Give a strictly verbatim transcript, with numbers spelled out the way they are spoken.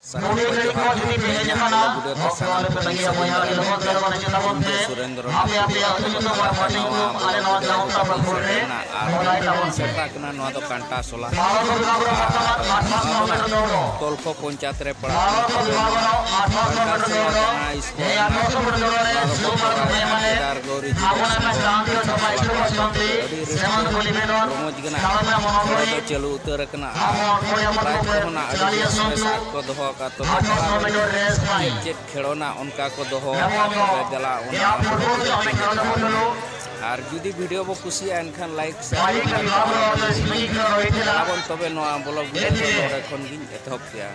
ᱥᱟᱹᱜᱩᱱ ᱡᱚᱦᱟᱨ᱾ ᱛᱮᱦᱮᱧᱟᱜ ᱵᱷᱤᱰᱤᱭᱳ ᱫᱚ ᱥᱟᱱᱟᱢ ᱠᱚ ᱧᱮᱞ ᱞᱟᱹᱜᱤᱫ ᱛᱮ ᱤᱧ ᱫᱚ ᱥᱩᱨᱮᱱᱫᱨᱚ ᱴᱩᱰᱩ ᱥᱮᱴᱮᱨ ᱮᱱᱟ ᱟᱨ ᱵᱷᱤᱰᱤᱭᱳ ᱫᱚ ᱥᱮᱴᱮᱨ ᱮᱱᱟ ᱟᱨ ᱥᱮᱴᱮᱨ ᱟᱠᱟᱱᱟ ᱱᱚᱣᱟ ᱫᱚ ᱠᱟᱱᱴᱟ ᱥᱚᱞᱟ᱾ ᱟᱨ ᱱᱚᱣᱟ ᱫᱚ ᱛᱚᱞᱠᱷᱚ ᱯᱚᱧᱪᱟᱭᱮᱛ ᱨᱮ ᱯᱟᱲᱟᱜ ᱠᱟᱱᱟ᱾ ᱠᱟᱱᱴᱟ ᱥᱚᱞᱟ ᱡᱟᱦᱟᱸ ᱥᱠᱩᱞ ᱢᱮᱱᱟᱜᱼᱟ, ᱱᱚᱣᱟ ᱫᱚᱠᱚ ᱠᱚᱨᱟᱣᱮᱫ ᱠᱟᱱᱟ ᱠᱮᱫᱟᱨ ᱜᱳᱣᱨᱤ ᱡᱤ ᱥᱠᱩᱞ ᱠᱟᱱᱴᱟ ᱥᱚᱞᱟ᱾ ᱟᱹᱰᱤ ᱨᱟᱹᱥᱠᱟᱹ ᱨᱚᱢᱚᱡᱽ ᱜᱮ ᱱᱟᱜ ᱠᱷᱮᱞᱳᱰ ᱫᱚ ᱪᱟᱹᱞᱩ ᱩᱛᱟᱹᱨ ᱟᱠᱟᱱᱟ ᱟᱨ ᱯᱨᱟᱭᱤᱡᱽ ᱠᱚᱦᱚᱸ ᱱᱟᱜ ᱟᱹᱰᱤ ᱵᱮᱥ ᱵᱮᱥ ᱟᱜ ᱠᱚ ᱫᱚᱦᱚ ᱟᱠᱟᱫ᱾ ᱛᱚᱵᱮ ᱪᱮᱫ ᱪᱮᱫ ᱠᱷᱮᱞᱳᱰ ᱱᱟᱜ ᱚᱱᱠᱟ ᱠᱚ ᱫᱚᱦᱚ ᱟᱠᱟᱫ, ᱛᱚᱵᱮ ᱫᱮᱞᱟ ᱚᱱᱟ ᱠᱚ ᱫᱮᱠᱷᱟᱣ ᱟᱵᱚᱱ᱾ ᱟᱨ ᱡᱩᱫᱤ ᱵᱷᱤᱰᱤᱭᱳ ᱵᱚ ᱠᱩᱥᱤᱭᱟᱜᱼᱟ, ᱮᱱᱠᱷᱟᱱ ᱞᱟᱭᱤᱠ, ᱥᱮᱭᱟᱨ, ᱠᱚᱢᱮᱱᱴ ᱛᱟᱵᱚᱱ᱾ ᱟᱵᱚᱱ ᱛᱚᱵᱮ ᱱᱚᱣᱟ ᱵᱞᱚᱜ ᱵᱷᱤᱰᱤᱭᱳ ᱫᱚ ᱱᱚᱰᱮ ᱠᱷᱚᱱ ᱜᱤᱧ ᱮᱛᱚᱦᱚᱵ ᱠᱮᱜᱼᱟ᱾